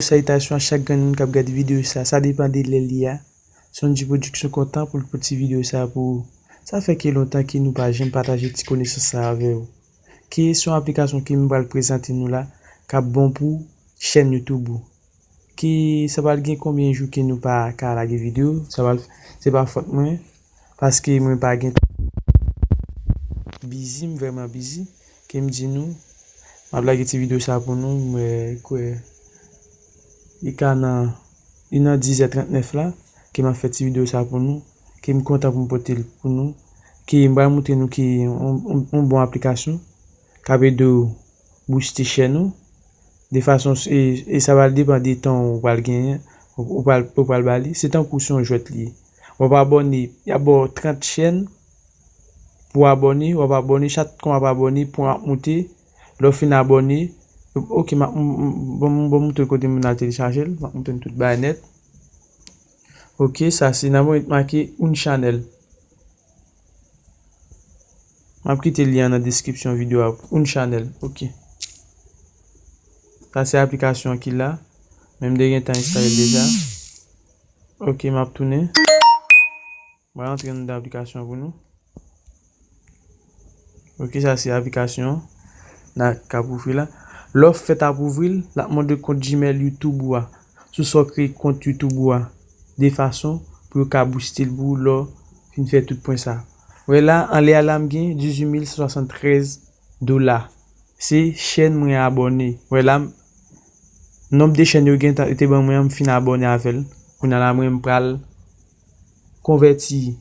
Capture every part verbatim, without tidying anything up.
Salitasyon a chak grenn moun k ap gade videyo sa. Sa depann de lè li a. Sonji Production kontan pou l pote videyo sa pou ou. Sa fè ke lontan ke nou pa janm pataje ti konesans sa avè w. Ke se yon aplikasyon ke m pral prezante nou la, k ap bon pou chèn YouTube ou. Ke sa pral gen konbyen jou ke nou pa ka lage videyo, sa pral, se pa fòt mwen, paske mwen pa gen tan. Bizi, m vrèman bizi, ke m di nou, m ap lage ti videyo sa pou nou, mwen kwè li ka nan, li nan dizè trantnèf la, ke m ap fè ti videyo sa pou nou, ke m kontan pou m pote l pou nou, ke m pral montre nou ke yon, yon, yon bon aplikasyon k ap ede w booste chèn ou, de fason, e, e sa pral depann de tan ou pral genyen, ou, ou pral, ou pral ba li. Se tankou se yon jwèt li ye. W ap abòne, y ap ba w trant chèn, pou w abòne, w ap abòne, chak kan w ap abòne, pwen ap moute. Lè w fin abòne, ok, m ap, m, m, bon, m, bon, m montre kote moun al telechaje l, m ap montre n tout bagay nèt. Ok, sa se nan mwen make un channel. M ap kite lyen an nan deskripsyon videyo a, un channel, ok. Sa se aplikasyon an ki la, men m te gen tan enstale l deja. Ok, m ap tounen. Mwen rantre anndan aplikasyon pou nou. Ok, sa se aplikasyon nan k ap ouvri la. Lè w fèt ap ouvri l, l ap mande kont Gmail YouTube ou a. Sou sa w kreye kont YouTube ou a. De fason pou yo ka booste l pou ou lè w fin fè tout pwen sa. Wè la, anlè a la m gen dizuit mil san swasanntrèz dola. Se chèn mwen abòne. Wè la, nonb de chèn yo gen tan, yo te ban mwen an, m fin abòne avè l. Kounye a la, mwen, m pral konvèti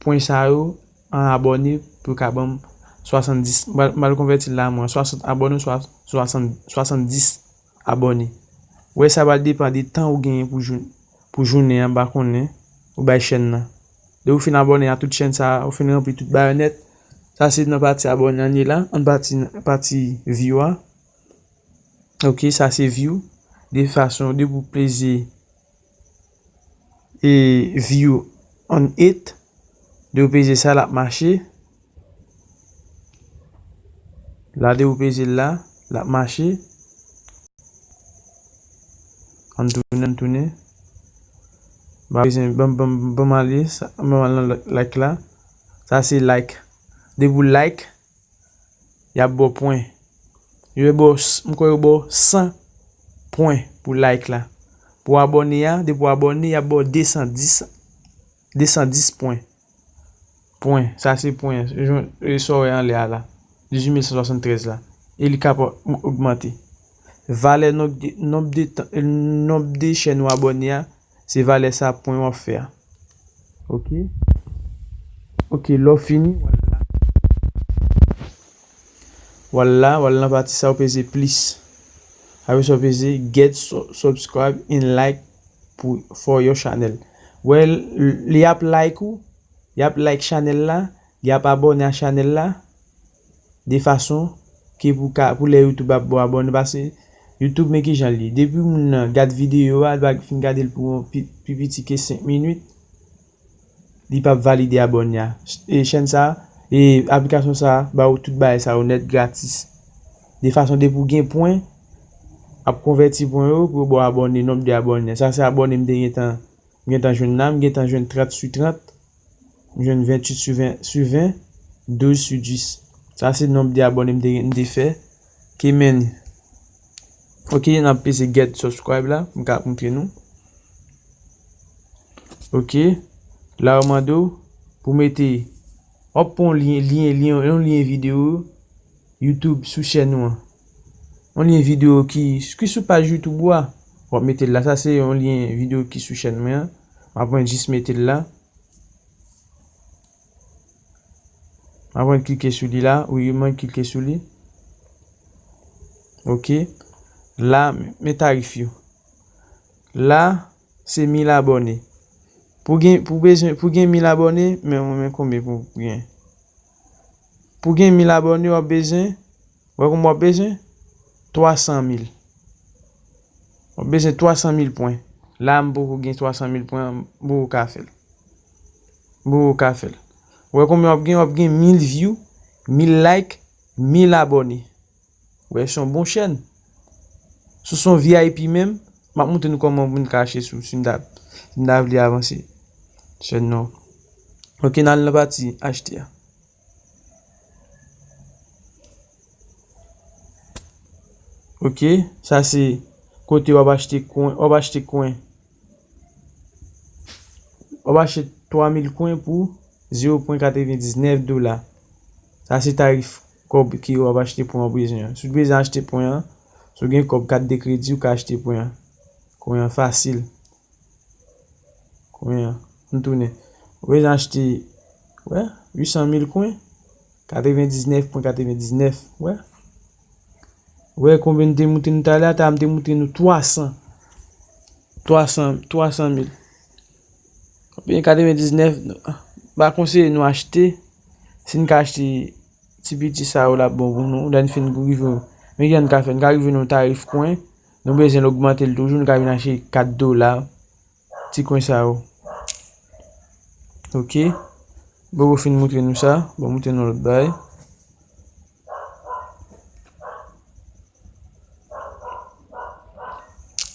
pwen sa yo an abòne pou yo ka ban m swasanndis. M pral, m pral konvèti l la, mwen, swasant abòne, swa-, swasann, swasanndis abòne. Wè, sa pral depann de tan ou genyen pou jou-, pou jounen an, m pa konnen, ou bay chèn nan. Lè ou fin abòne a tout chèn sa, ou fin ranpli tout bagay nèt. Sa se nan pati abòne an ye la, an pati, pati view a. Ok, sa se view. De fason, depi w peze e view on it, depi w peze sa, l ap mache. La, depi w peze l la, l ap mache. Ann tounen, ann tounen. Ba bezwen, ban, ban, ban m ale, sa, ban m al nan like la. Sa se like. Depi w like, y ap ba w pwen. Yo ba w s-, m kwè yo ba w san pwen pou like la. Pou abòne a, depi w abòne, y ap ba w desan dis, desan dis pwen. Pwen, sa se pwen, jan, e sa w wè anlè a la. Dizuit mil san swasanntrèz la. E li ka pa ogmante. Valè nonb de, nonb de tan, nonb de chèn ou abòne a, se valè sa pwen w ap fè a. Ok. Ok, lè w fini, w al la. W al la, w al nan pati sa, w peze plis. Apre sa, w peze get, su-, subscribe and like pou, for your channel. Wè, l-, li ap like ou, y ap like chanèl la, y ap abòne a chanèl la, de fason ke pou ka, pou lè YouTube ap ba w abòne, paske YouTube men kijan l ye. Depi moun nan gad videyo a, li pa fin gade l pou yon pi, pi piti ke senk minit, li p ap valide abòne a. E chèn sa, e aplikasyon sa, ba ou tout bagay sa yo nèt gratis. De fason depi w gen pwen, ap konvèti pwen yo pou yo ba w abòne, nonb de abòne. Sa se abòne m te gentan, m gentan jwenn la, m gentan jwenn trant sou trant. M jwenn venntuit sou ven, sou ven, douz sou dis. Sa se nonb de abòne m te, m te fè. Ke men. Ok, n ap peze get subscribe la. M ka montre nou. Ok. La yo mande w pou mete, w ap pran yon lyen, lyen, lyen, yon lyen videyo YouTube sou chèn ou an. Yon lyen videyo ki, ki sou paj YouTube ou a. W ap mete l la. Sa se yon lyen videyo ki sou chèn mwen an. M ap jis mete l la. Mwen klike sou li la. Wi, mwen klike sou li. Ok. La, men tarif yo. La, se mil abòne. Pou gen, pou bezwen, pou gen mil abòne, men, men konbyen pou, pou gen? Pou gen mil abòne, w ap bezwen, wè konbyen w ap bezwen? Twa san mil. W ap bezwen twa san mil pwen. La, m poko gen twa san mil pwen, m poko ka fè l. M poko ka fè l. Wè konbyen w ap gen? W ap gen mil view, mil like, mil abòne. Wè, se yon bon chèn. Si w se yon V I P menm, M ap montre nou kòman moun ka achte sou, si m ta, si m ta vle avanse chèn nan. Ok, n al nan pati achte a. Ok, sa se kote w ap achte kwen, w ap achte kwen. W ap achte twa mil kwen pou zewo pwen katrevendiznèf dola. Sa se tarif kòb ke w ap achte pwen an bezwen an. Si w bezwen achte pwen an, si w gen kòb, kat de kredi, ou ka achte pwen an. Kwen an fasil. Kwen an, m tounen. Ou bezwen achte, wè, uit san mil kwen, katrevendiznèf pwen katrevendiznèf, wè. Wè konbyen m te montre nou talè a, talè a m te montre nou twa san. Twa san, twa san mil. Konbyen katrevendiznèf, m pa konseye nou achte. Si n ka achte ti piti sa yo, l ap bon pou nou. Lè n fin rive, men kijan n ka fè? N ka rive nan yon tarif kwen. Nou bezwen l ogmante l toujou. Nou ka vin achte kat dola. Ti kwen sa yo. Ok. Bòbò fin montre nou sa. Bon, montre nou lòt bagay.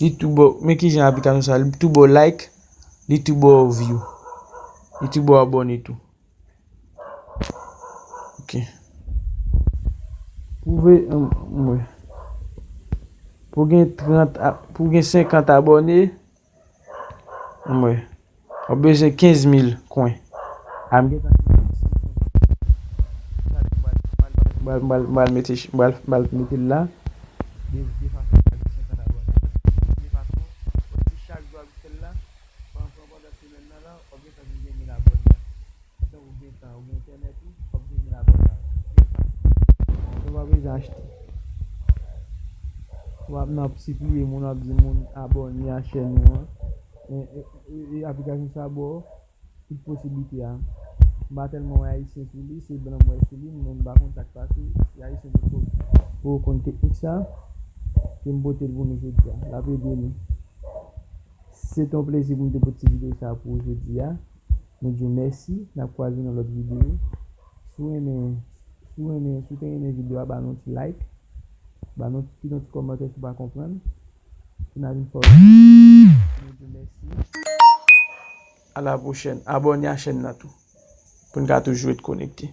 Li tou bò, men kijan aplikasyon sa, li tou bò like, li tou bò view. Li tou bò abòne tou. Ok. Pou ve, ann, mwen. Pou gen trant, a- pou gen senkant abòne, ann, mwen. W ap bezwen kenz mil kwen. A, m gentan. M pral, m pral, m pral mete, m pral, m pral mete l la. De, de fason, m pral gen senkant abòne. De fason, si chak jou w ap fè l la, pandan, pandan semèn nan la, w ap gentan vin gen mil abòne. Tan ou gen tan, ou gen entènèt ou, w ap gen mil abòne. Ou pa bezwen achte. W ap nan ap sipliye moun, w ap di moun abòne a chèn nou an. E, e, e, e aplikasyon sa ba w tout posiblite a. M pa tèlman wè ayisyen sou li, se blan m wè sou li, men m pa konn sa k pase, se ayisyen potko poko konn teknik sa, ke m pote l pou nou jodi a. L ap ede nou. Se te yon plezi pou m te pote ti videyo sa pou ou jodi a. Nou di w mèsi, n ap kwaze nan lòt videyo. Si w renmen, si w renmen, si w te renmen videyo a, ba nou ti like, ba nou, kite yon ti kòmantè si w pa konprann. Pou n a vin fè w. Nou di w mèsi. A la pwochèn. Abòne a chèn nan tou. Pou n ka toujou ret konekte.